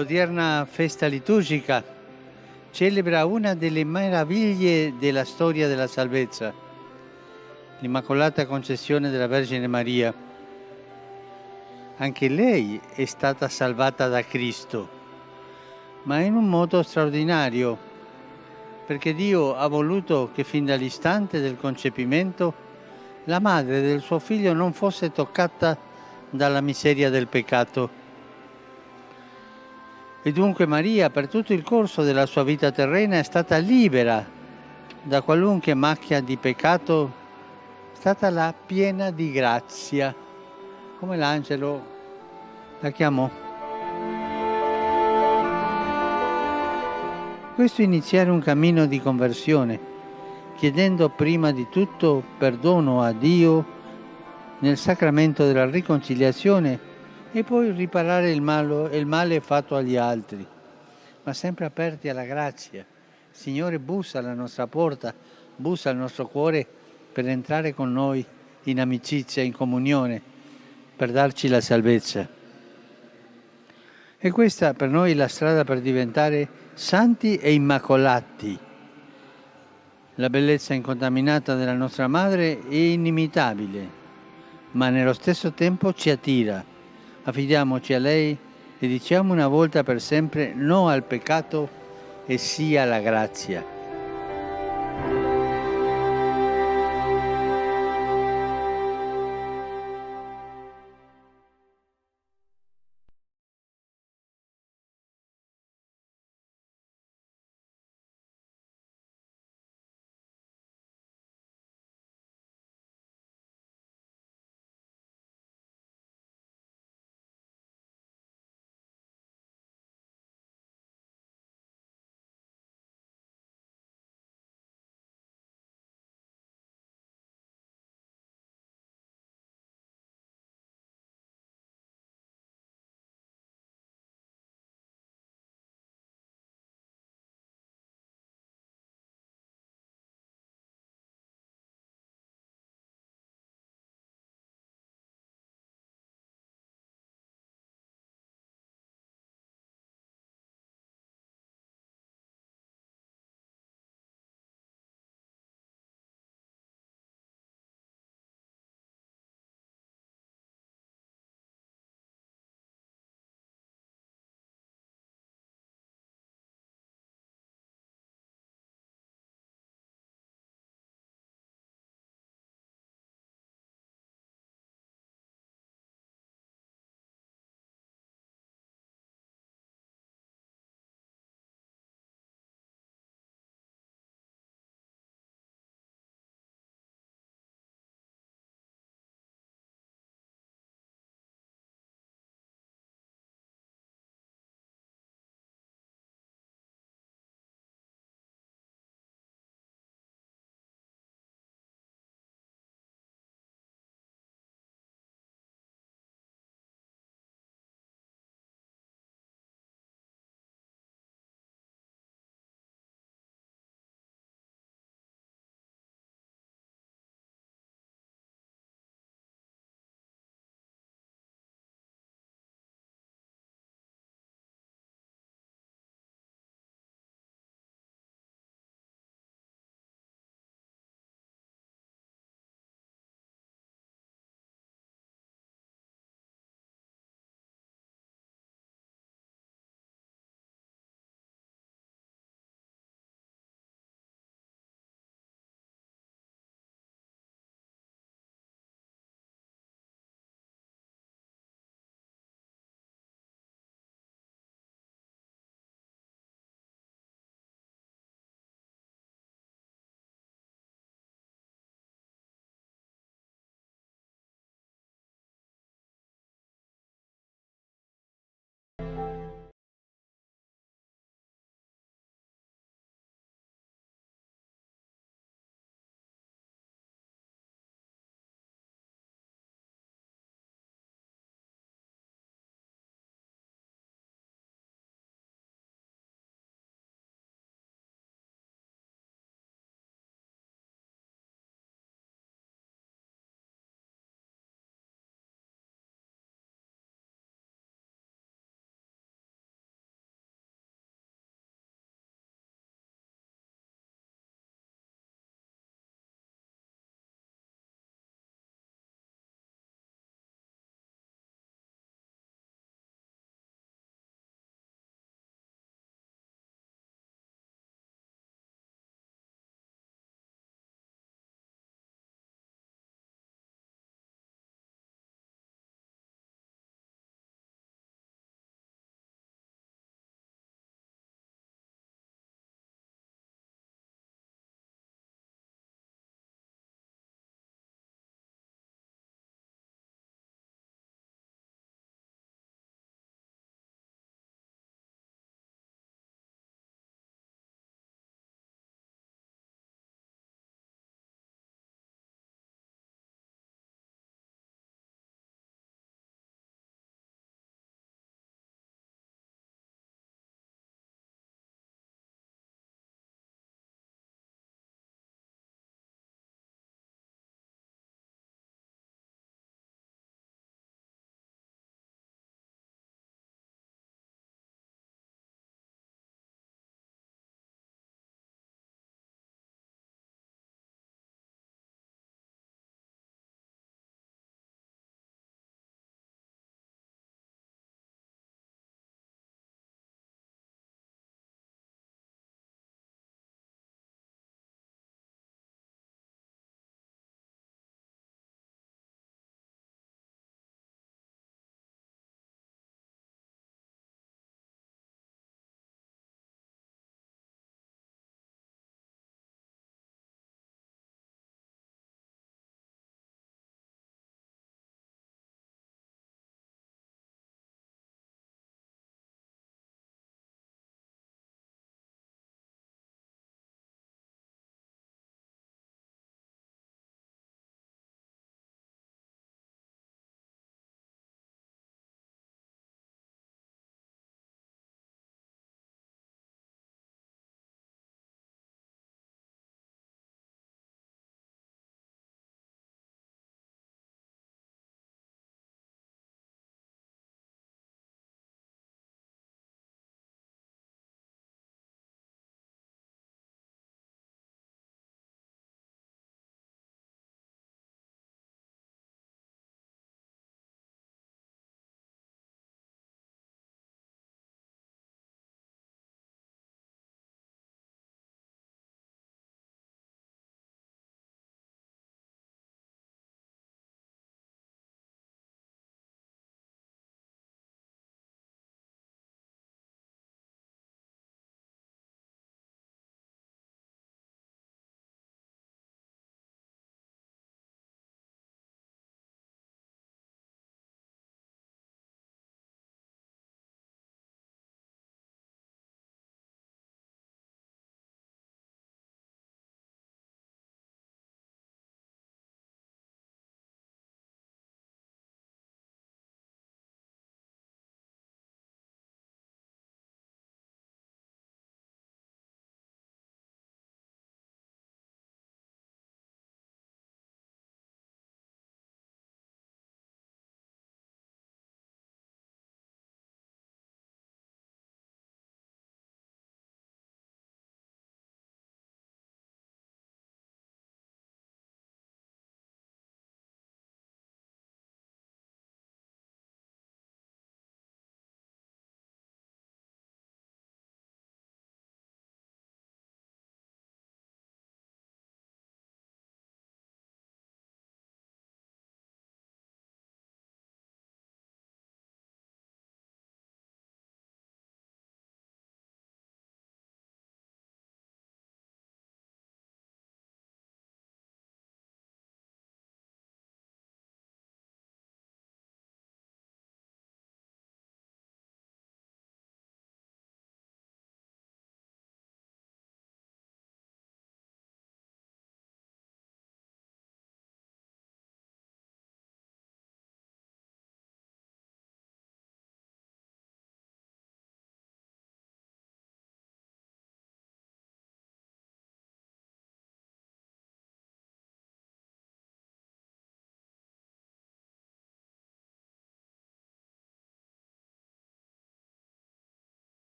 L'odierna festa liturgica celebra una delle meraviglie della storia della salvezza, l'Immacolata Concezione della Vergine Maria. Anche lei è stata salvata da Cristo, ma in un modo straordinario, perché Dio ha voluto che fin dall'istante del concepimento la madre del suo figlio non fosse toccata dalla miseria del peccato. E dunque Maria, per tutto il corso della sua vita terrena, è stata libera da qualunque macchia di peccato, è stata la piena di grazia, come l'angelo la chiamò. Questo è iniziare un cammino di conversione, chiedendo prima di tutto perdono a Dio nel sacramento della riconciliazione e poi riparare il male fatto agli altri, ma sempre aperti alla grazia. Il Signore bussa alla nostra porta, bussa al nostro cuore per entrare con noi in amicizia, in comunione, per darci la salvezza. E questa per noi è la strada per diventare santi e immacolati. La bellezza incontaminata della nostra Madre è inimitabile, ma nello stesso tempo ci attira. Affidiamoci a lei e diciamo una volta per sempre no al peccato e sì alla grazia.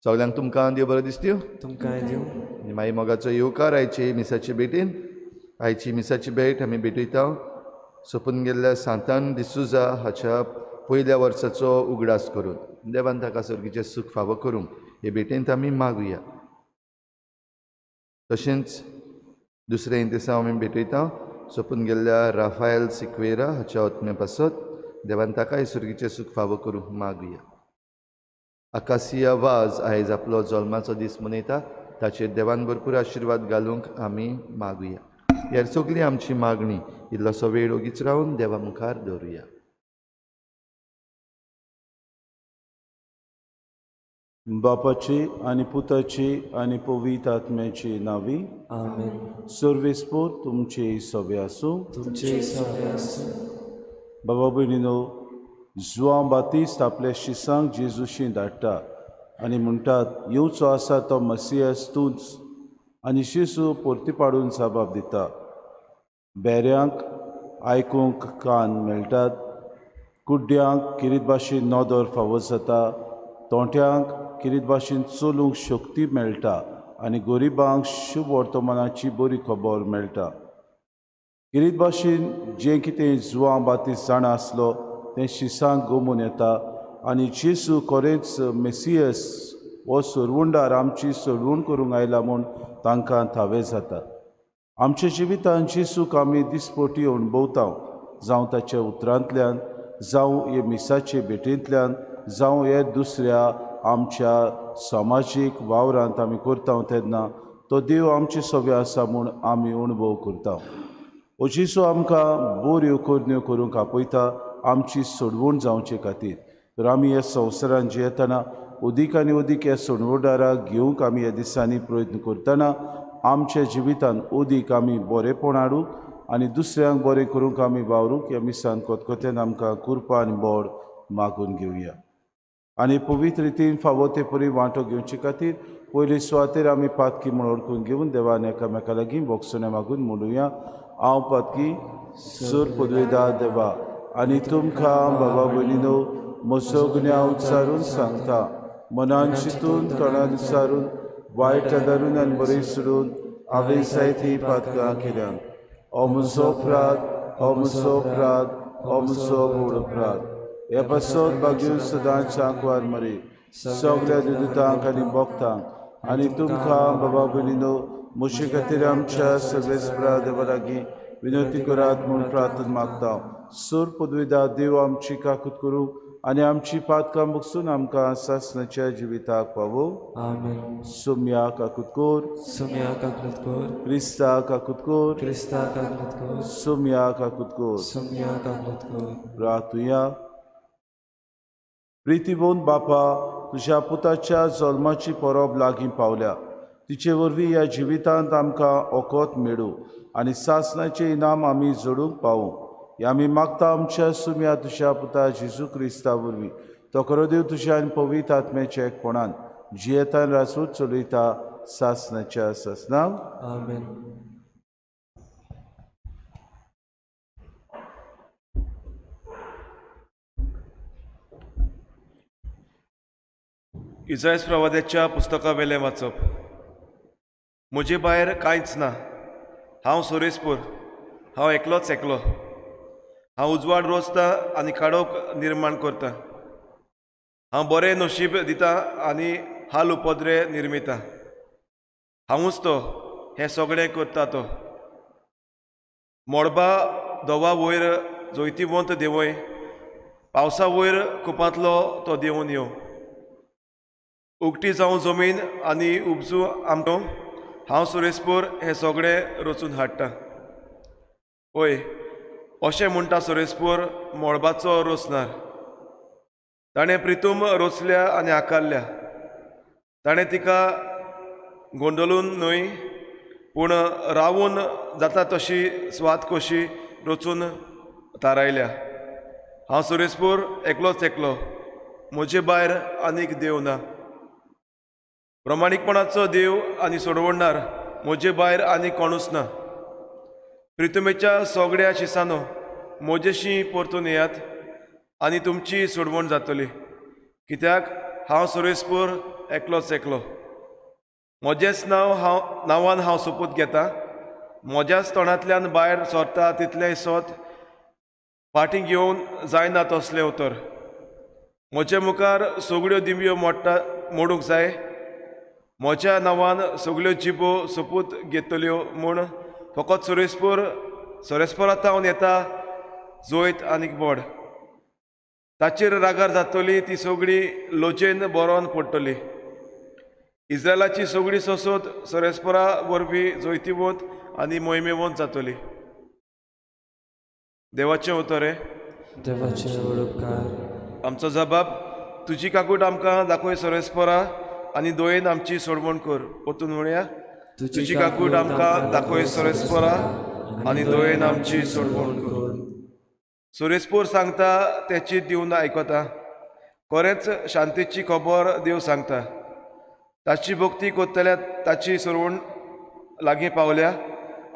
सगल्यांक तुमकां देव बरो दिसत्यो तुमकांय दिवं. आनी मागीर मोगाचो येवकार आयचे मिसाचे भेटीन. आयची मिसाची भेट आमी भेटयता सोंपून गेल्ल्या सांतान डिसूजा हाच्या पयल्या वर्साचो उगडास करून देवान ताका सर्गीचें सूख फावो करूंक हे भेटेंत आमी मागुया. तशेंच दुसरें इंतेसांव आमी भेटयता सोंपून गेल्ल्या राफायल सिक्वेरा हाच्या आत्म्या पासत देवान ताकाय सर्गीचें सूख फावो करूंक मागुया. आकासिया वाज आयज आपलो जल्माचो दीस मनयता, ताचेर देवान भरपूर आशिर्वाद घालूंक आमी मागुया. ह्या सगळी आमची मागणी इल्लोसो वेळ ओगीच रावन देवा मुखार दवरुया. बापाची आनी पुताची आनी पवित्र आत्म्याची नावी. आमेन. सर्वेस्पोर तुमचे सवे आसूं. तुमचे सवे आसूं. बाबा भयणीनो, जुआंव बातिस्त आपल्या शिसांक जेजूशी धाडटा आनी म्हणटात, येवचो आसा तो मसियस तूंच. आनी जेजू परती पाडून जबाब दिता, बेऱ्यांक आयकूंक कान मेळटात, कुड्ड्यांक किरीत भाशेन नदर फावो जाता, तोंट्यांक किरीत भाशेन चलूंक शक्ती मेळटा आनी गरिबांक शुभ वर्तमानाची बरी खबर मेळटा. किरीत भाशेन जें कितें जुआंव बातिस्त जाणा आसलो तें शिसांक गोमून येता आनी जेजू खरेंच मेसियस हो सोडवणदार आमची सोडवण करूंक आयला म्हूण तांकां थावें जाता. आमच्या जिवितांत जेजूक आमी दिसपटी अणभवता, जावं ताच्या उतरांतल्यान, जावं हे मिसाचे भेटींतल्यान, जावं हे दुसऱ्या आमच्या समाजीक वावरांत आमी करता तेन्ना तो देव आमचे सगळे आसा म्हूण आमी अणभव करता. हो जेजू आमकां बऱ्यो करण्यो करूंक आपयता आमची सोडवण जावचे खातीर. तर आमी ह्या संवसारांत जियेतना अदीक आनी अदीक ह्या सोडवणदाराक घेवंक आमी ह्या दिसांनी प्रयत्न करतना आमच्या जिवितांत अदीक आमी बरेंपण हाडूंक आनी दुसऱ्यांक बरें करूंक आमी वावरूंक ह्या मिसान कोतकोत्यान आमकां कृपा आनी बळ मागून घेवया. आनी पवित्र रितीन फावो ते परी वांटो घेवचे खातीर पयले सुवातेर आमी पातकी म्हूण वळखून घेवन देवान एकामेका लागीं भोगसणें मागून म्हणुया, हांव पातकी सूर पदवेदार देवा आनी तुमकां बाबा भयणीनो म्हजो गुन्यांव उच्चारून सांगता, मनान चिंतून तोंडान उच्चारून वायट आदारून आनी बरें सोडून हांवें जायतीं पातकां केल्यात. हो म्हजो अपराध, हो म्हजो अपराध, हो म्हजो व्हड अपराध. हे पासत बागेवन सदांच आंकवार मरे सगळ्या दुदांक आनी भक्तांक आनी तुमकां बाबा भयणीनो म्हजे खातीर आमच्या सगळे देवा लागीं विनंती करात म्हूण प्रार्थना मागता. सूर पदवीदार देव आमची काकूत करूं आनी आमची पातकां बगसून आमकां सासणाच्या जिविताक पावो. आमेन. सुम्या काकूत कोर, सुम्या काकूत कोर, क्रिस्ता काकूत कोर, क्रिस्ता काकूत कोर, सुम्या काकूत कोर, सुम्या काकूत कोर. प्रार्थुया. प्रितीबोन बापा, तुज्या पुताच्या जल्माची परब लागीं पावल्या, तिचे वरवीं ह्या जिवितांत आमकां ओकोत मेळूं आनी सासणाचें इनाम आमी जोडूंक पावूं. हे आमी मागता आमच्या सुम्या तुज्या पुता जेजू क्रिस्ता वरवीं. तो खरो देव तुज्या आनी पवित्र आत्म्याच्या एकपणान जियेतान राजवट चलयता सासणाच्या सासणाक. आमेन. इजायस प्रवाद्याच्या पुस्तका वेलें वाचप. म्हजे भायर कांयच ना, हांव सोरेसपूर, हांव एकलोच एकलो. हांव उजवाड रोजता आनी काडोक निर्माण करता. हांव बरें नशीब दिता आनी हाल उपद्रे निर्मिता. हांवूच तो हें सगळें करता तो. मळबा धवा वयर जैतिवंत देंवय, पावसा वयर कुपांतलो तो देंवून येवं. उगटी जावं जमीन आनी उपजू आमटो, हांव सुरेशपूर हें सगळें रचून हाडटा. हय, अशें म्हणटा सुरेशपूर मळबाचो रोसनार. ताणें प्रितूम रोचल्या आनी आकारल्या. ताणें तिका गोंदळून न्हय पूण रावून जाता तशी स्वाद कशी रचून थारायल्या. हांव सुरेशपूर एकलोच एकलो, म्हजे भायर आनीक देव ना. प्रमाणीकपणाचो देव आनी सोडवणदार म्हजे भायर आनी कोणूच ना. प्रितुमेच्या सगळ्या शिसानो म्हजेशी परतून येयात आनी तुमची सोडवण जातली, कित्याक हांव सुरेशपूर एकलोच एकलो. म्हजेंच नांव हांव नांवान हांव सोपूत घेता. म्हज्याच तोंडांतल्यान भायर सरता तितलेंय सोत फाटीं घेवन जायना तसलें उतर. म्हजे मुखार सगळ्यो दिमयो मोडटा मोडूंक जाय. म्हज्या नांवान सगळ्यो जिबो सोपूत घेतल्यो म्हूण फकत सोरेस्पोर सोरेस्पोरा थावन येता जैत आनीक बोड. ताचेर रागार जातली ती सगळी लजेन बरोवन पडटली. इस्रायलाची सगळी सोसोत सोरेस्पोरा वरवीं जैतिवंत आनी मोहिमेवंत जातली. देवाचें उतर हें. देवाचे उपकार. आमचो जबाब तुजी काकूट आमकां दाखय सोरेस्पोरा आनी दोयेन आमची सोडवण कर. परतून म्हणया, तुजी काकूट आमकां दाखय सोरेस्पोरा आनी दोयेन आमची सोडवण कर. सोरेस्पोर सांगता तेची दिवन आयकता. खरेंच शांतीची खबर देव सांगता. ताची भक्ती करतल्या ताची सोडवण लागीं पावल्या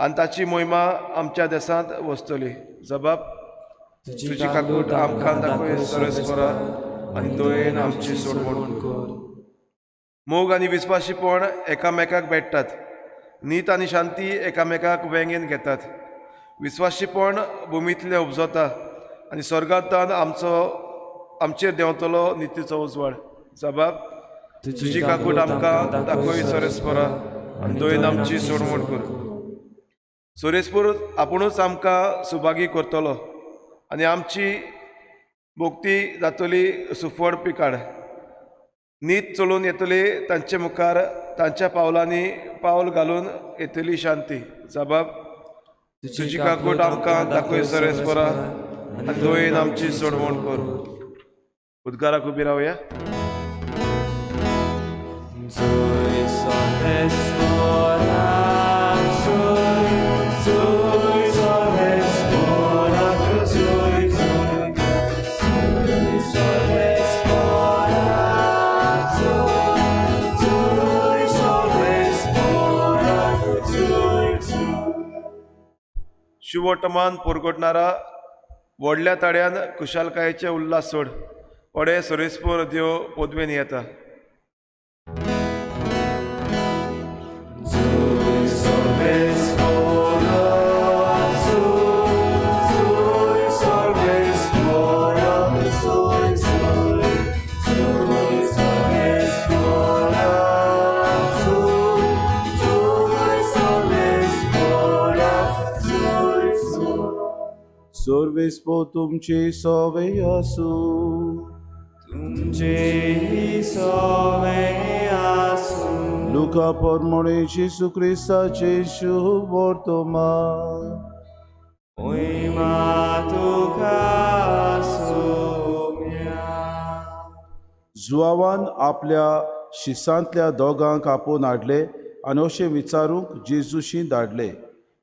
आनी ताची मोहिमा आमच्या देसांत वसतली. जबाब तुजी काकूट आमकां दाखय सोरेस्पोरा आनी दोयेन आमची सोडवण कर. मोग आनी विस्वाशीपण एकामेकाक भेटतात. नीत आनी शांती एकामेकाक वेंगेन घेतात. विस्वाशीपण भुमींतलें उपजता आनी स्वर्गांतान आमचो आमचेर देंवतलो नितीचो उजवाड. जबाब तुजी काकूट आमकां दाखय सोरेस्पोरा आनी दोयेन आमची सोडवण कर. सोरेस्पोर आपुणूच आमकां सुभागी करतलो आनी आमची भोक्ती जातली सुफळ पिकाड. नीत चलून येतली तांचे मुखार तांच्या पावलांनी पावल घालून येतली शांती. जबाब तुजी काकूट आमकां दाखय सोरेस्पोरा आनी दोयेन आमची सोडवण कर. उद्गाराक उबी रावया. शिववर्तमान पोरगटणारा व्हडल्या ताळ्यान खुशालकायेचे उल्हास सोड. पडे सोरेस्पोर देव पदवेन येता. सर्वेस्पो तुमचे सवे आसूं. तुमचे सवे आसूं. लुका परमणे जेजू क्रिस्ताचे शुभ वर्तमान. मोहिमा तुका सोम्या. जुवावान आपल्या शिसांतल्या दोगांक आपोवन हाडले आनी अशें विचारूंक जेजूशी धाडले,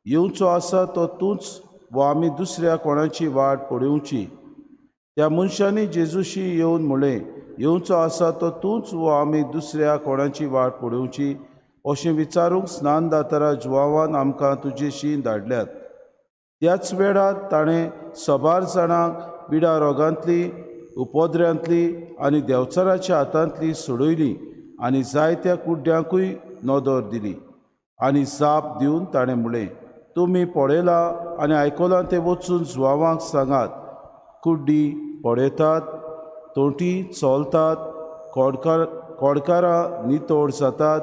येवचो आसा तो तूंच वा आमी दुसऱ्या कोणाची वाट पळोवची? त्या मनशांनी जेजूशी येवन म्हणलें, येवचो आसा तो तूंच वा आमी दुसऱ्या कोणाची वाट पळोवची? अशें विचारूंक स्नानदातारा जुवावान आमकां तुजेशी धाडल्यात. त्याच वेळार ताणें सबार जाणांक पिडा रोगांतली, उपद्र्यांतली आनी देंवचाराच्या हातांतली सोडयली आनी जायत्या कुड्ड्यांकूय नदर दिली. आनी जाप दिवन ताणें म्हणलें, तुमी पळयलां आनी आयकलां तें वचून जुवावांक सांगात. कुड्डी पळयतात, तोंटी चलतात, कोडकारां नितळ जातात,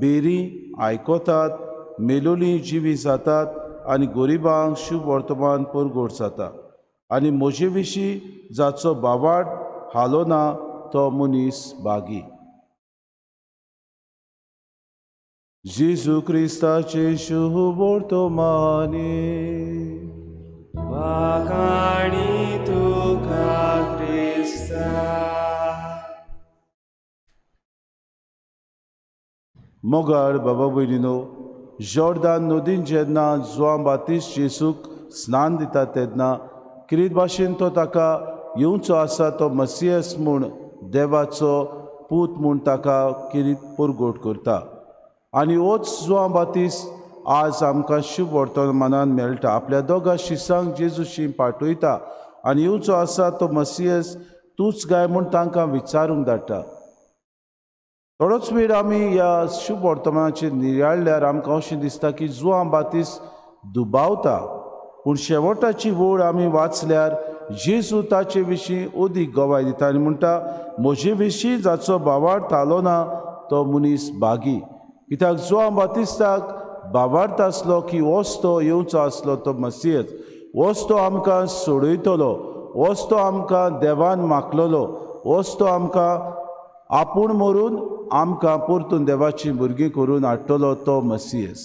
बेरी आयकतात, मेलोली जिवी जातात आनी गरिबांक शुभ वर्तमान परगट जाता. आनी म्हजे विशीं जाचो बावाट हालो ना तो मनीस बागी. जेजू क्रिस्ताचे शुभ वर्तमाने. वाखाणी तुका क्रिस्ता. मोगाळ बाबा भयणीनो, जॉर्दान नदीन जेन्ना जुआंव बातिस्त जेजूक स्नान दिता तेन्ना किरीत भाशेन तो ताका येवचो आसा तो मसियस म्हूण, देवाचो पूत म्हूण ताका किरीत परगट करता. आनी होच जुआंव बातिस्त आज आमकां शुभ वर्तमानान मेळटा. आपल्या दोगां शिसांक जेजूशी पाठयता आनी येवचो आसा तो मसियस तूंच गाय म्हूण तांकां विचारूंक धाडटा. थोडोच वेळ आमी ह्या शुभ वर्तमानाचेर नियाळल्यार आमकां अशें दिसता की जुआंव बातिस्त दुबावता, पूण शेवटाची वळ आमी वाचल्यार जेजू ताचे विशीं अदीक गवाय दिता आनी म्हणटा, म्हजे विशीं जाचो भावार्थ आलो ना तो मनीस भागी. कित्याक जुआंव बातिस्ताक भावार्थ आसलो की होच तो येवचो आसलो तो मसियस, होच तो आमकां सोडयतलो, होच तो आमकां देवान मागलेलो, होच तो आमकां आपूण मरून आमकां परतून देवाची भुरगीं करून हाडटलो तो मसियस.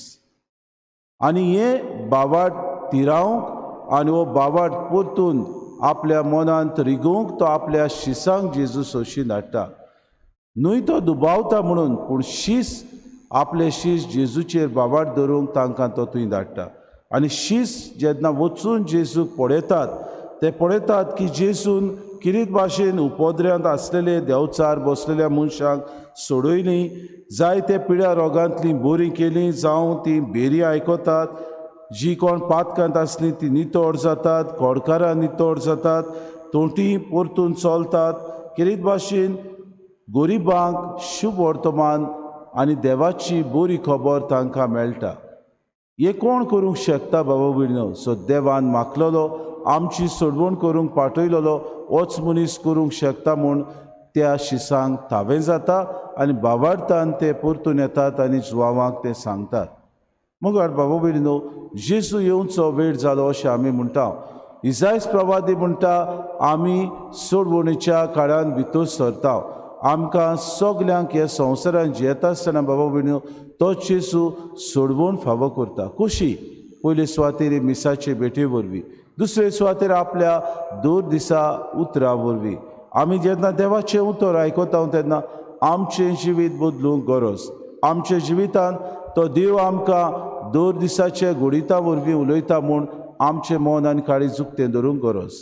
आनी हे भावार्थ तिरावंक आनी हो भावार्थ परतून आपल्या मनांत रिगोवंक तो आपल्या शिसांक जेजू सोशी धाडटा. न्हय तो दुबावता म्हणून, पूण शीस आपले शीस जेजूचेर भावार्थ धरूंक तांकां तो थंय धाडटा. आनी शीस जेन्ना वचून जेजूक पळयतात ते पळयतात की जेजून किरीत भाशेन उपद्र्यांत आसलेले देंवचार बसलेल्या मनशांक सोडयलीं, जायते पिड्या रोगांतलीं बरीं केलीं, जावं तीं बेरी आयकतात, जी कोण पातकांत आसलीं ती नितळ जातात, कोडकारां नितळ जातात, तोंटी परतून चलतात. किरीत भाशेन गरिबांक शुभ वर्तमान आनी देवाची बरी खबर तांकां मेळटा. हें कोण करूंक शकता बाबा भयणो? सो देवान मागलेलो आमची सोडवण करूंक पाठयलेलो होच मनीस करूंक शकता म्हूण त्या शिसांक थावें जाता आनी भावार्थान ते परतून येतात आनी जुवांवाक ते सांगतात. मगर बाबा भयणो, जेजू येवचो वेळ जालो अशें आमी म्हणटा. इजायस प्रवादी म्हणटा आमी सोडवणीच्या काळान भितर सरता. आमकां सगल्यांक ह्या संवसारान जियेता आसतना बाबा भयणो तो जेजू सोडवण फावो करता. कशी? पयले सुवातेर मिसाचे भेटे वरवीं, दुसरे सुवातेर आपल्या दर दिसा उतरा वरवीं. आमी जेन्ना देवाचें उतर आयकता तेन्ना आमचें जिवीत बदलूंक गरज. आमच्या जिवितान तो देव आमकां दर दिसाचे घडिता वरवीं उलयता म्हूण आमचें मन आनी काळीज उक्तें धरूंक गरज.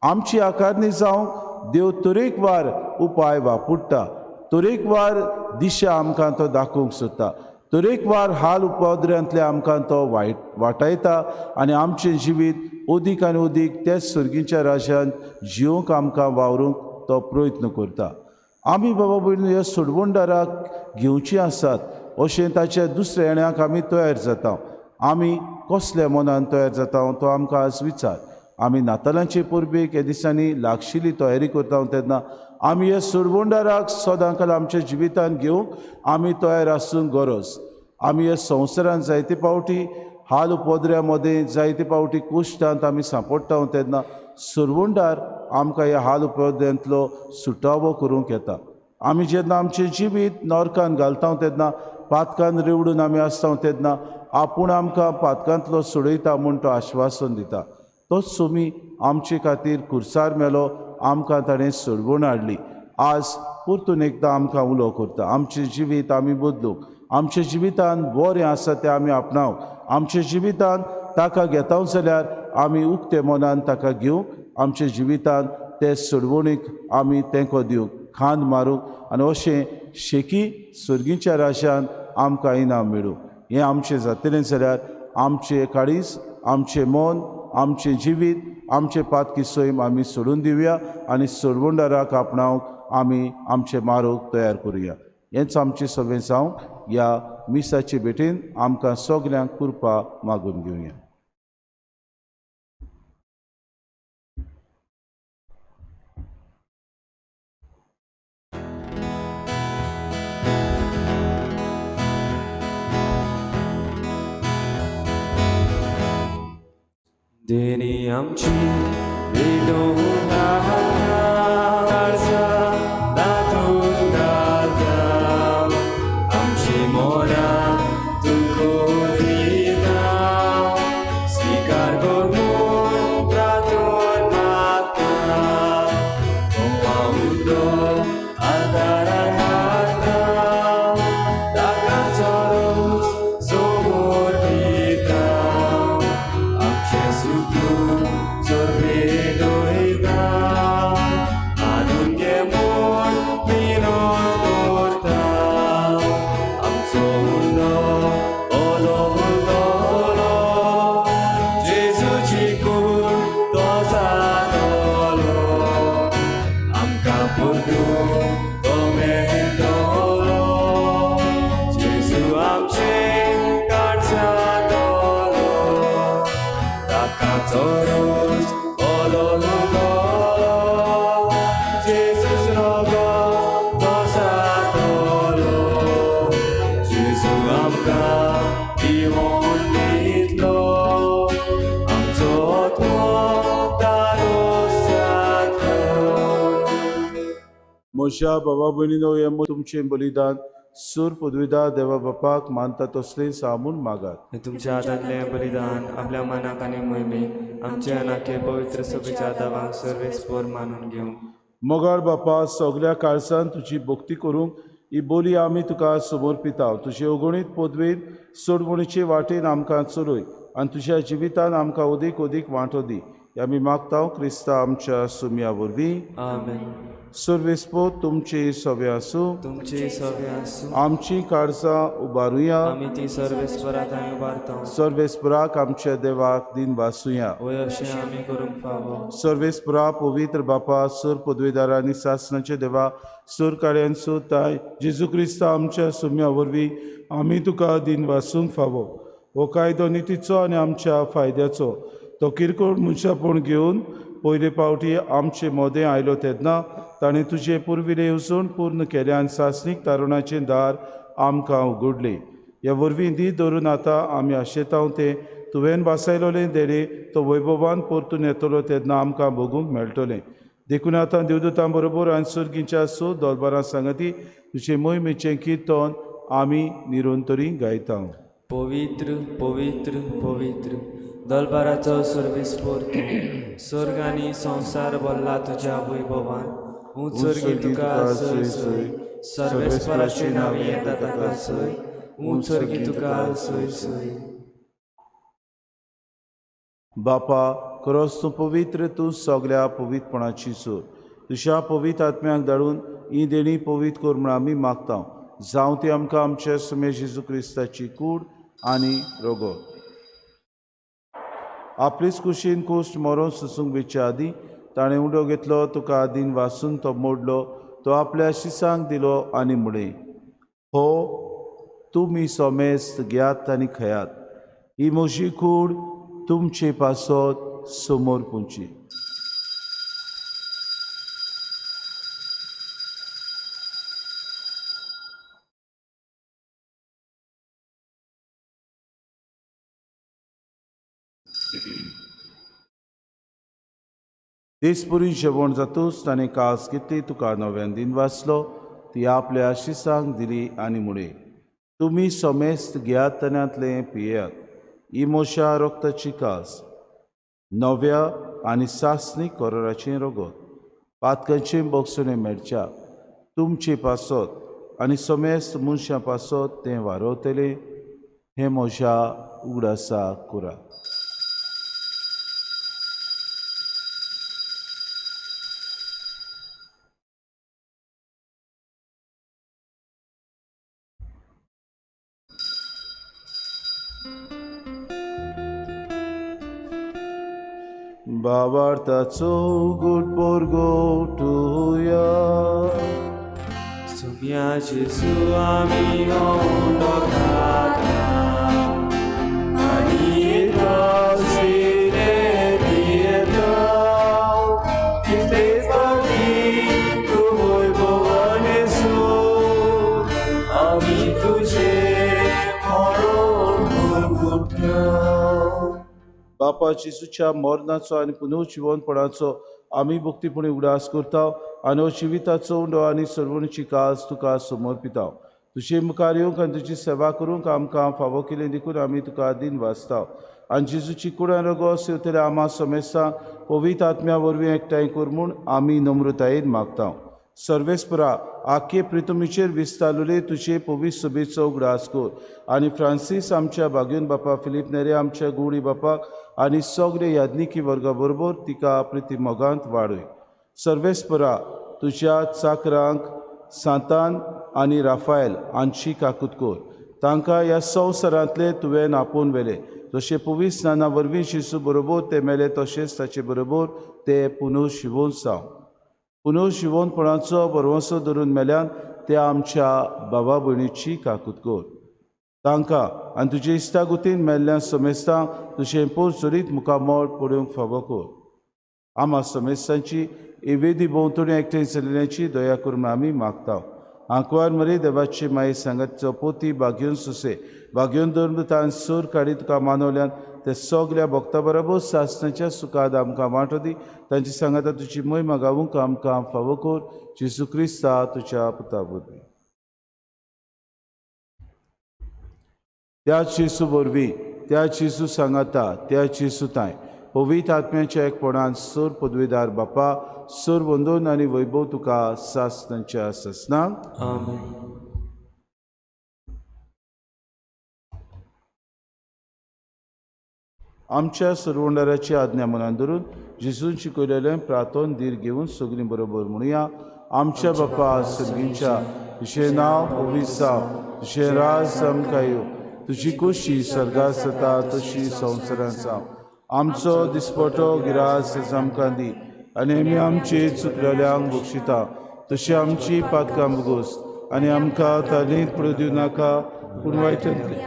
आमची आकारणी जावंक देव तरेकवार उपाय वापरता, तरेकवार दिशा आमकां तो दाखोवंक सोदता, तरेकवार हाल उपद्र्यांतले आमकां तो वायट वाटायता आनी आमचें जिवीत अदीक आनी अदीक त्याच सर्गीच्या राज्यांत जिवंक आमकां वावरूंक तो प्रयत्न करता. आमी बाबा भयणीनो ह्या सोडवणदाराक घेवचीं आसात अशें ताच्या दुसऱ्या येण्याक आमी तयार जाता. आमी कसल्या मनान तयार जाता तो आमकां आज विचार. आमी नातालांचे परबेक ह्या दिसांनी लागशिल्ली तयारी करता तेन्ना आमी ह्या सोडवणदाराक सदांकाल आमच्या जिवितांत घेवंक आमी तयार आसूंक गरज. आमी ह्या संवसारांत जायते फावटी हाल उपद्र्या मदें, जायते फावटी कुश्टांत आमी सांपडटा तेन्ना सोडवणदार आमकां ह्या हाल उपद्र्यांतलो सुटावो करूंक येता. आमी जेन्ना आमचें जिवीत नरकान घालता तेन्ना, पातकान रेवडून आमी आसता तेन्ना आपूण आमकां पातकांतलो सोडयता म्हूण तो आश्वासन दिता. तोच सोमी आमचे खातीर कुर्सार मेलो, आमकां ताणें सोडवण हाडली. आज परतून एकदां आमकां उलो करता आमचें जिवीत आमी बदलूंक, आमच्या जिवितान बरें आसा तें आमी आपणावंक, आमच्या जिवितान ताका घेता जाल्यार आमी उक्ते मनान ताका घेवंक, आमच्या जिवितान ते सोडवणीक आमी तेंको दिवंक, खांद मारूंक आनी अशें शेकी सर्गीच्या राज्यान आमकां इनाम मेळूं. हें आमचें जातलें जाल्यार आमचें काळीज, आमचें मन, आमचें जिवीत, आमचें पातकी सैम आमी सोडून दिवया आनी सोडवणदाराक आपणावंक आमी आमचें मारोग तयार करुया. हेंच आमचें सगळें जावंक ह्या मिसाचे भेटेन आमकां सगल्यांक कृपा मागून घेवया. देणी आमची आमची मोरा तुको दिता, स्वीकार करून प्रार्थना मागता. उदो आदारान हाडटा, ताका चरोस समोर दिता. आमचें सुख चोरपे दवरता, आणून घे चोरोस ओलोलो Jesus रगत तो जातलो जेजू आमकां दिवन दितलो आमचो आत्मो तारोस जातलो. म्हज्या बाबा भयणीनो हें तुमचें बलिदान सूर पदवीदार देवा बापाक मानता तसलें सामून मागात. तुमच्या हातांतलें बलिदान आपल्या मनाक आनी मोहिमेक आमच्या अनाके पवित्र सभेच्या दावांक सर्वेस्पोर मानून घेवं. मोगाळ बापा, सगल्या काळसान तुजी भक्ती करूंक ही बोली आमी तुका समर्पिता. तुजे अगणीत पदवेन सोडवणीचे वाटेन आमकां चलय आनी तुज्या जिवितान आमकां अदीक अदीक वांटो दी. हे आमी मागता क्रिस्ता आमच्या सुमया वरवीं. आमेन. सर्वेस्पोर तुमचे सवे आसूं. तुमचे सवे आसूं. आमची काळजां उबारुया. आमी ती सर्वेस्परा थंय उबारता. सर्वेस्पराक आमच्या देवाक दिन वासुया. वय अशें आमी करूंक फावो. सर्वेस्परा पवित्र बापा, सूर पदवेदार आनी सासणाचे देवा, सूर कार्यांचो ताय जेजू क्रिस्ता आमच्या सुम्या वरवीं आमी तुका दिन वासूंक फावो. हो कायदो नितीचो आनी आमच्या फायद्याचो. तो किरकोळ मनशापण घेवन पयले पावटी आमचे मोदें आयलो तेन्ना ताणें तुजें पुर्विल्लें येवजण पूर्ण केलें आनी सासणीक तारुणाचें दार आमकां उगडलें. ह्या वरवीं दी धरून आतां आमी आशेतांव तें तुवें वासायलोलें देणें तो वैभवान परतून येतलो तेन्ना आमकां भोगूंक मेळटलें. देखून आतां देवदूतां बरोबर आनी सर्गीच्या सो दोलबारां सांगती तुजें मोहिमेचें किर्तन आमी निरंतरी गायता. पवित्र पवित्र पवित्र दलबाराचो सर्वेस्पोर तूं, स्वर्ग आनी संवसार भरला तुज्या वैभवान. उंच सर्गी तुका सय सय, सर्वेस्पराचे नांव येता ताका सय. उंच सर्गी तुका सय सय. बापा, खरोच तूं पवित्र, तूं सगल्या पवित्रपणाची सूर. तुज्या पवित्र आत्म्याक धाडून ही देणी पवित्र कर म्हूण आमी मागता. जावं ती आमकां आमच्या सुमे जेजू क्रिस्ताची कूड आनी रगत. आपलीच कुशीन कुश्ट मरोन सोसूंक वेच्या आदीं ताणें उडो घेतलो, तुका आदीन वासून तो मोडलो, तो आपल्या शिसांक दिलो आनी म्हणलें, हो तुमी सोमेस्त घेयात आनी खेयात, ही म्हजी कूड तुमचे पासत समोर पुंची. देसपुरी जेवण जातूच ताणें कास घेतली, तुका नव्यान दिन वाचलो, ती आपल्या शिसांक दिली आनी म्हणलें, तुमी समेस्त घेयात आनी पियात, ही म्हज्या रक्ताची कास, नव्या आनी सासणी कराराचें रगत, पातकांचें बक्षणें मेळच्या तुमचे पासत आनी समेस्त मनशां पासत तें वारवतलें. हें म्हज्या उगडासा करात. बाबार्थाचो गुड पोरगोटुया. सुम्या जेजू आमी उंडो खाता आनी एकाशिले पियेता, तितलेच फावटी तूं वैभवान येसू, आमी तुजें मरण गुरगुट्टा. बापा जेजूच्या मरणाचो आनी पुनर्जिवनपणाचो आमी भक्तीपणी उगडास करता आनी हो जिविताचो उंडो आनी सर्वणीची कास तुका समर्पिता. तुजे मुखार येवंक आनी तुजी सेवा करूंक आमकां फावो केली देखून आमी तुका दिन वाचता. आनी जेजूची कुडान रगो सेवतले आमा समेस्तां पवित्र आत्म्या वरवीं एकठांय कर म्हूण आमी नम्रतायेन मागता. सर्वेस्परा आखे प्रितमीचेर विस्तारलेले तुजे पवित्र सभेचो उगडास कर आनी फ्रांसीस आमच्या बागेवन बापा, फिलीप नेरे आमच्या गुडी बापाक आनी सगळे याज्ञिकी वर्गा बरोबर तिका प्रिती मोगांत वाडय. सर्वेस्परा तुज्या चाकरांक सांतान आनी राफायल हांची काकूत कर, तांकां ह्या संवसारांतले तुवें आपोवन व्हेले. जशें पवित्र स्नाना वरवीं जेजू बरोबर ते मेले तशेंच ताचे बरोबर ते पुनर्जिवन जावं. पुनर्जिवनपणाचो भरवंसो धरून मेल्यान ते आमच्या बाबा भयणीची काकूत कर. तांकां आनी तुजे इश्टागुतीन मेल्ल्या समेस्तांक तुजें पोस जरीत मुखामळ पळोवंक फावो कर. आमा समेस्तांची एवेदी भोंवतणी एकठांय चलिल्ल्याची दया करून आमी मागता. आंकवार मरे देवाची माये सांगातचो पोती बागयोन सुसे बागयोन धर्म सूर काडी तुका मानवल्यान ते सगल्या भक्ता बरोबर सासणाच्या सुखाद आमकां वांटो दी. तांची सांगाता तुजी मोहिमा गावूंक आमकां फावो कर. जेजू क्रिस्ता तुज्या पुता वरवीं. त्या जेजू वरवीं, त्या जेजू सांगाता, त्या जेजू तांय पवित्र आत्म्याच्या एकपणान सूर पदवीदार बापा सूर वंदून आनी वैभव तुका सासणाच्या सासणाक. आमेन. आमच्या सरवंडाराची आज्ञा मनान धरून जेजून शिकयलेलें प्रार्थन धीर घेवन सगळीं बरोबर म्हणुया. आमच्या बापा सर्गींच्या, तुजें नांव पवित्र जावं, तुजें राज आमकां येवं, तुजी कुशी सर्गात जाता तशी संवसारांत जावं. आमचो दिसपटो गिरास आमकां दी आनी आमी आमचे चुकलेल्यांक बक्षिता तशी आमची पातकां भोगोस आनी आमकां तालींत पडूं दिवं नाका, पूण वायटांतले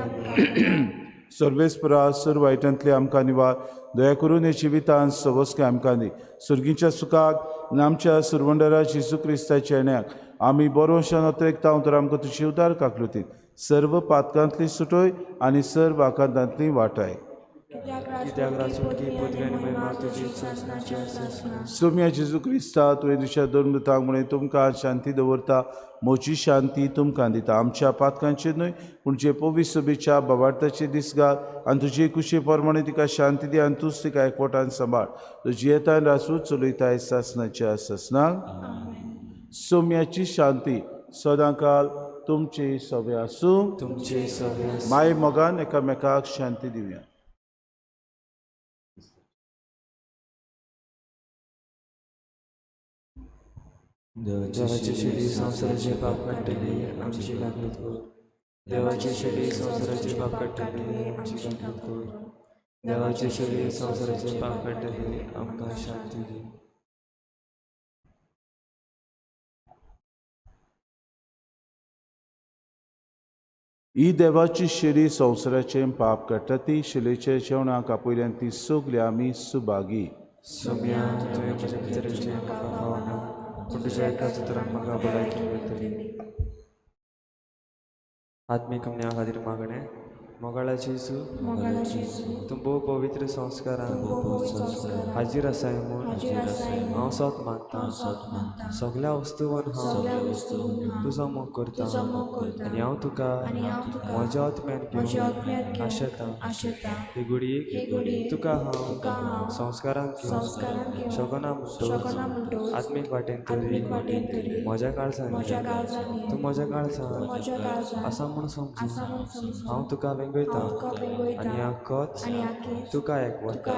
सर्वेस्परा सर वायटांतले आमकां निवार. दया करून हे जिवितांत सवस्काय आमकां दी. सर्गीच्या सुखाक आनी आमच्या सुरवंडरा जेजू क्रिस्ताच्या येण्याक आमी बरो अत्रेकता तर आमकां तुजी उदार काकलुतीत सर्व पातकांतली सुटोय आनी सर्व आकांतांतली वाटाय. सोम्या जेजू क्रिस्ता तुवें तुज्या दोन मृतांक म्हणून तुमकां शांती दवरता, म्हजी शांती तुमकां दिता. आमच्या पातकांचेर न्हय पूण जे पवित्र सभेच्या बाबार्थाचे दीस घाल आनी तुजे कुशे प्रमाणे तिका शांती दी आनी तूंच तिका एकवटान सांबाळ. तुजी येतान रासू चलयताय सासणाच्या सासणाक. सोम्याची शांती सदांकाल तुमचे सगळे आसूं. तुमचे सगळे. माय मोगान एकामेकाक शांती दिवया. देवाची शेली संवसाराचे पाप काडटली आमची काकूत कर. देवाची शेली संवसाराचे पाप काडटली आमची काकूत कर. देवाची शेली संवसाराचे पाप काडटली आमकां शांती दी. ही देवाची शेली संवसाराचें पाप काडटा ती शेलेच्या जेवणाक आपयल्यान ती सगळी आमी सुभागी. सोम्या तुवें म्हज्या भितर म्हाका फावना, पूण तुज्या एकाच उतरान म्हाका भलायकी मेळटली. आत्मीक म्या खातीर मागणें. मोगाळा जेजू, तूं भोव पवित्र संस्कारान हाजीर आसाय म्हूण हांव सोत मानता. सगल्या वस्तूवन हांव तुजो मोग करता आनी हांव तुका म्हज्या आत्म्यान घेवन आशेता. हे घडयेक तुका हांव संस्कारान घेवन शकना म्हणटकच आत्मीक वाटेन तरी म्हज्या काळजांनी तूं म्हज्या काळजान आसा म्हूण समजून हांव तुका वेंगयता आनी आकच तुका एकवटा.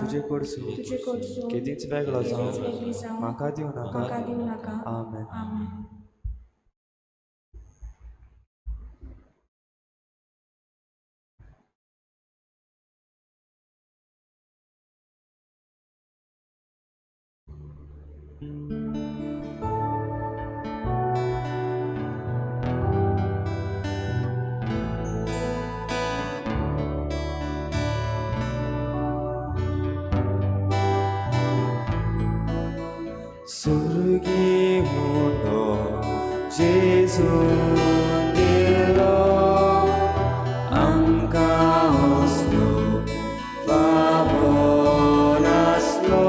तुजे कडसून केदींच वेगळो जावं म्हाका दिवं नाका. आमेन. सुर्गी हुंडो जेजून दिलो आमकां असलो फावो नासलो.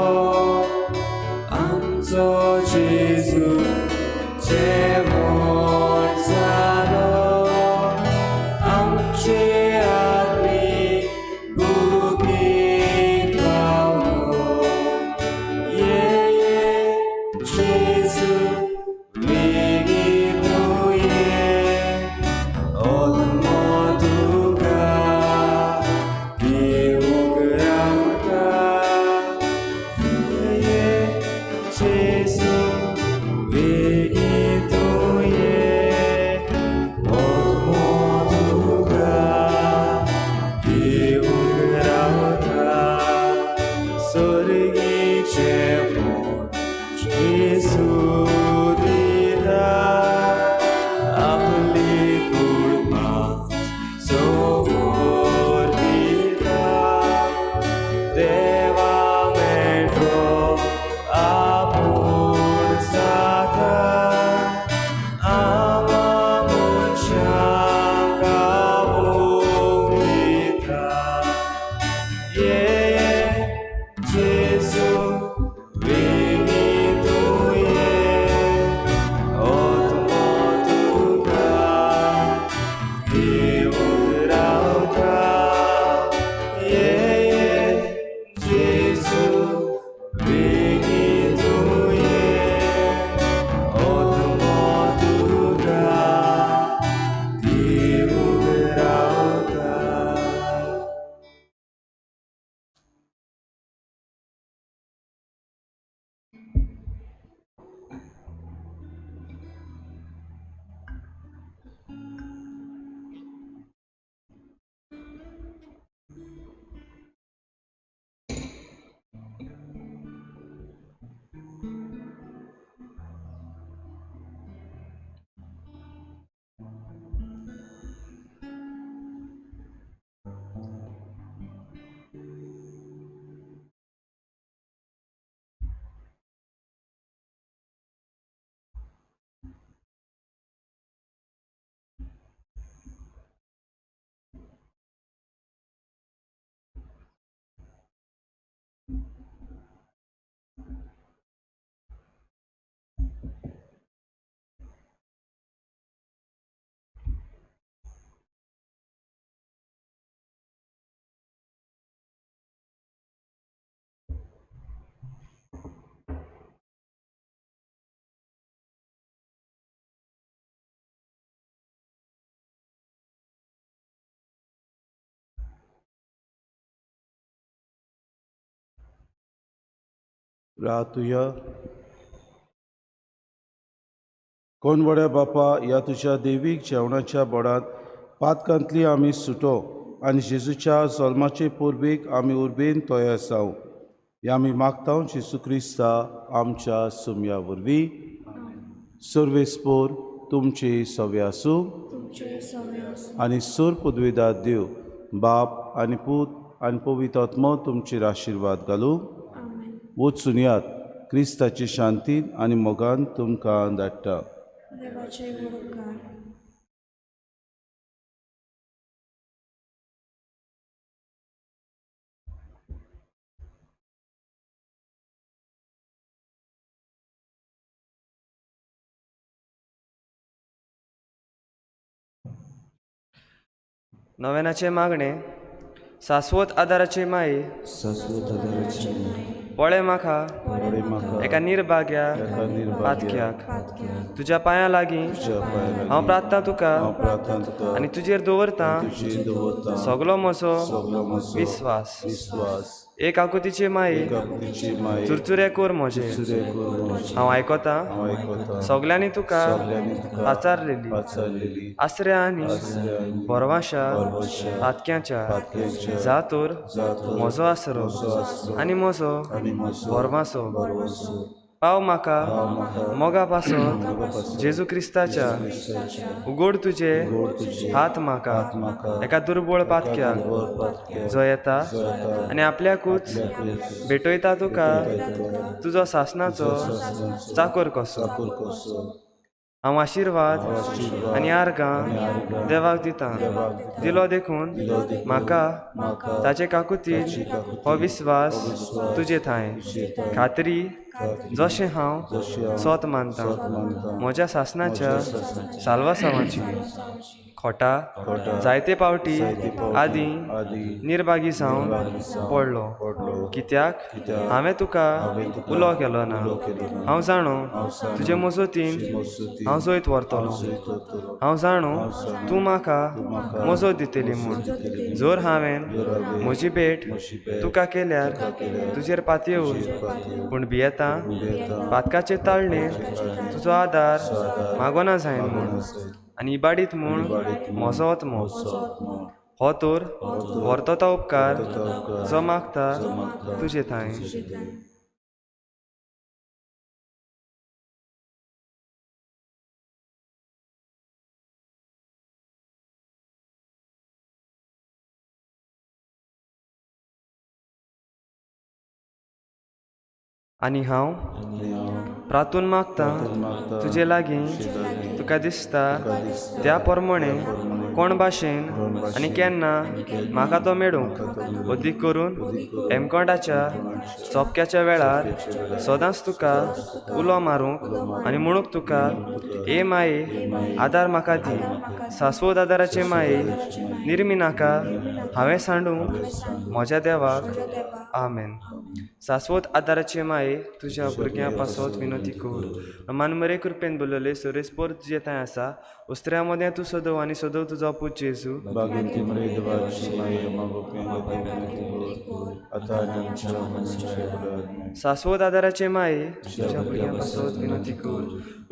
आमचो जेजू जेवण जालो आमचे आत्मीक भुकेक पावलो. ये जेजू वेगीं तूं ये, आत्मो तुका घेवंक रावता. ये जेजू वेगीं तूं ये, आत्मो तुका घेवंक रावता. सर्गीचें मोग जेजू दिता, आपली कुडपाक ये जेजू वेगीं तूं ये आत्मो तुका दिवन रावता ये जेजू वेगीं तूं ये आत्मो तुका दिवन रावता. रातुया. कोण बड्या बापा, ह्या तुज्या देवीक जेवणाच्या बोडांत पातकांतली आमी सुटो आनी जेजूच्या जल्माचे पुर्बीक आमी उर्बेन तयार जावं, ह्या आमी मागता जेजू क्रिस्ता आमच्या सुमया वरवीं. सर्वेस्पोर तुमची सवे आसूं आनी सूर पदवीदार देव बाप आनी पूत आनी पवित्र आत्मो तुमचेर आशिर्वाद घालूं. वचून क्रिस्ताची शांतीन आनी मोगान तुमकां धाडटा. नव्यानाचे मागणे. शाश्वत आदाराची माई, पळे म्हाका एका निर्भाग्या पातक्याक तुज्या पांयां लागीं हांव प्रार्थना तुका आनी तुजेर दवरतां सगलो म्हजो विस्वास. एक आकुतीची माई, चुरचुरे कोर म्हजे, हांव आयकतां सगल्यांनी तुका पाचारलेली आसऱ्या आनी भरवाशा पातक्याच्या जातोर म्हजो आसरो आनी म्हजो भरवासो. पाव म्हाका मोगा पासत जेजू क्रिस्ताच्या, उगड तुजे हात म्हाका एका दुर्बळ पातक्याक जो येता आनी आपल्याकूच भेटयता तुका तुजो सासनाचो चाकोर कसो. हांव आशिर्वाद आनी आर्गां देवाक दितां, दिलो देखून म्हाका ताचे काकुतीन हो विस्वास तुजे थांय खात्री जशें हांव सोत मानतां म्हज्या सासनाच्या साल्वासांवाची. खोटा जायते पावटी आदीं निर्भागी जावन पडलो, कित्याक हांवें तुका उलो केलो ना. हांव जाणो तुजे मजतीन हांव जैत व्हरतलो, हांव जाणो तूं म्हाका मजत दितली म्हूण. जर हांवें म्हजी भेट तुका केल्यार तुजेर पातयेवन, पूण भियेता पातकाचे ताळणेर तुजो आदार मागोना जायन म्हूण आनी इबाडीत म्हूण म्हजो आत्मो. हो तर व्हरतो उपकार जो मागता तुजे थांय. आनी हांव प्रातून मागता तुजे लागीं तुका दिसता त्या प्रमाणे कोण भाशेन आनी केन्ना म्हाका तो मेळूंक अदीक करून हेमकोंडाच्या चोपक्याच्या वेळार सदांच तुका उलो मारूंक आनी म्हणूंक तुका ए माये आदार म्हाका दी. सासवत आदाराचे माये निर्मी नाका हांवें सांडूंक म्हज्या देवाक. आमेन. सासवत आदाराचे माये तुज्या भुरग्यां पासत विनोती कर. मानमरे कृपेन बोलले सोरेस्पोर तुजे थंय आसा उस्त्र्या मदें तूं सदव आनी सदव तुजो पूत जेजू. सासवत आदाराचे माये तुज्या भुरग्यां पासत विनोती कर.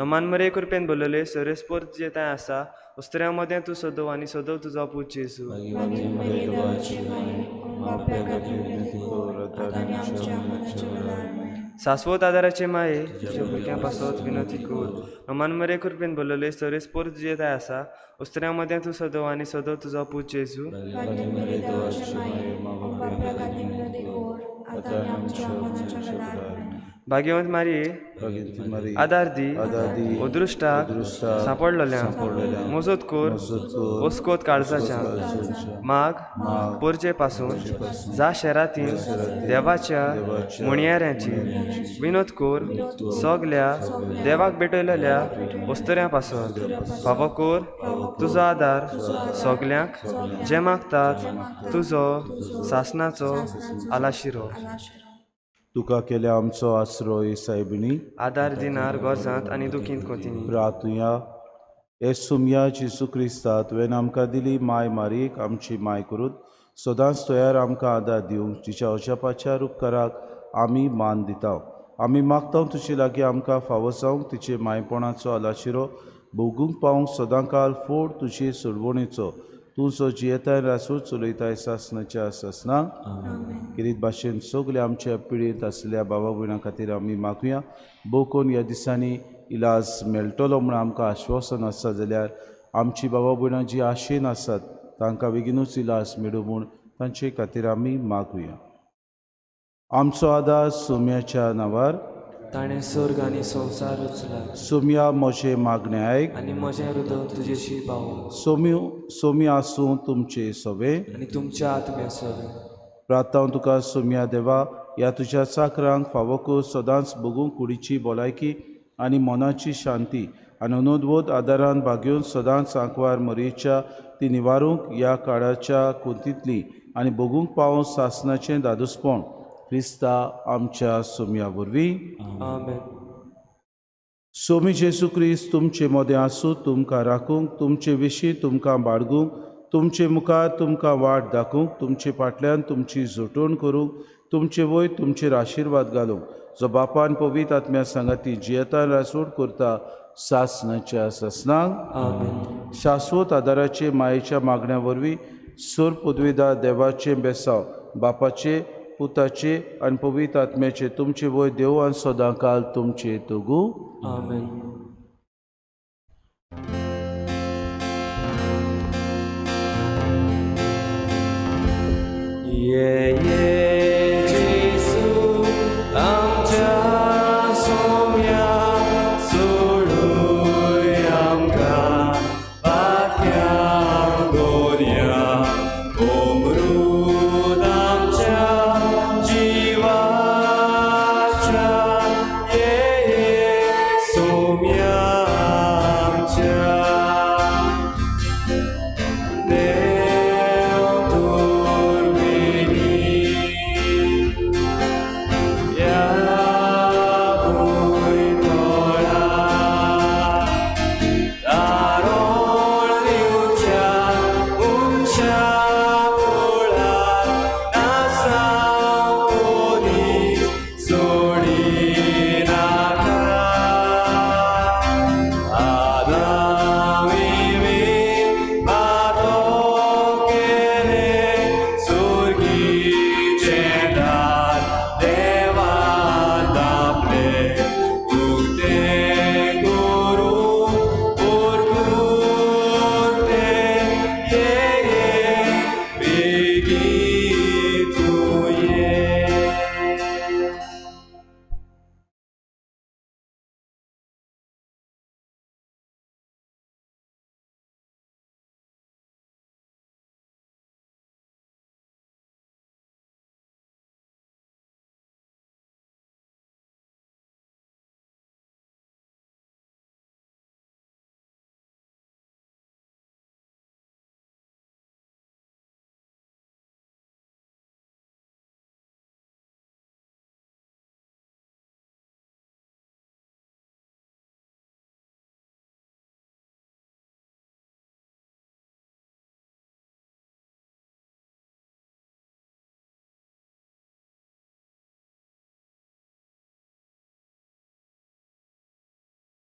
नमानमरे कृपेन बोलले सोरेस्पोर तुजे थंय आसा उस्त्र्या मदें तूं सदव आनी सदव तुजो पूत जेजू. सासवत आदाराचे माये तुज्या भुरग्यां पासत विनोती कर. नमानमरे कृपेन बोलले सोरेस्पोर तुजे थंय आसा उस्त्र्या मदें तूं सदव आनी सदव तुजो पूत जेजू. भाग्यवंत मारये आदार दी अदृश्टाक सांपडलेल्यांक मजत कर ओस्कोत काळजाच्या माग पोरचे पासून जा शेरातीन देवाच्या मुणयाऱ्यांची विनोद कर सगल्या देवाक भेटयलेल्या वस्तुऱ्यां पासत फावो कर तुजो आदार सगल्यांक जे मागतात तुजो सासनाचो आलाशिरो. तुका केल्या आमचो आसरो हे सायबिणी आदार दिनार गरजांत आनी दुखींत कोतिनी. प्रातुया हे सुमया जेजू क्रिस्ता तुवें आमकां दिली माय मारीक आमची माय करून सदांच तयार आमकां आदार दिवंक तिच्या अजापाच्या उपकाराक आमी मान दिता. आमी मागता तुजे लागीं आमकां फावो जावंक तिचे मायपणाचो आलाशिरो भोगूंक पावूंक सदांकाल फोड तुजे सोडवणेचो. तूं जो जियेताय रासूच चलयताय सासनाच्या सासना. किरीत भाशेन सगळे आमच्या पिळयेंत आसल्या बाबा भयणां खातीर आमी मागुया. भोव ह्या दिसांनी इलाज मेळटलो म्हूण आमकां आश्वासन आसा जाल्यार आमची बाबा भयणां जी आशेन आसात तांकां बेगीनूच इलाज मेळूं म्हूण तांचे खातीर आमी मागुया. आमचो आदार सोम्याच्या नांवार. ताणें स्वर्ग आनी संवसार रचला. सोम्या म्हजें मागणें आयक आनी म्हजें हृदय तुजेशी पावो. सोम्यू सोम्या आसूं तुमचे सोबे आनी तुमच्या आत्म्या सोबे. प्रार्थना तुका सोम्या देवा ह्या तुज्या चाकरांक फावो कर सदांच भोगूंक कुडीची भलायकी आनी मनाची शांती आनी अनुद्वोध आदारान भागेवन सदांच आंकवार मरयेच्या ती निवारूंक ह्या काळाच्या कोंतींतली आनी भोगूंक पावों सासनाचें दादोसपण क्रिस्ता आमच्या सोम्या वरवीं. आमेन. सोमी जेजू क्रिस्त तुमचे मदें आसूं, तुमकां राखूंक, तुमचे विशीं तुमकां बाळगूंक, तुमचे मुखार तुमकां वाट दाखोवंक, तुमचे फाटल्यान तुमची जोटवण करूंक, तुमचे वयर तुमचेर आशिर्वाद घालूंक, जो बापान पवित्र आत्म्या सांगाती जियेतान रासूड करता सासनाच्या सासनाक. आमेन. शाश्वत आदाराचे मायेच्या मागण्या वरवीं सोर पदवीदार देवाचें बेसांव बापाचे पुताचे आनी पवित्र आत्म्याचे तुमचे वयर देव आनी सदांकाल तुमचे तोगू. आमेन. ये ये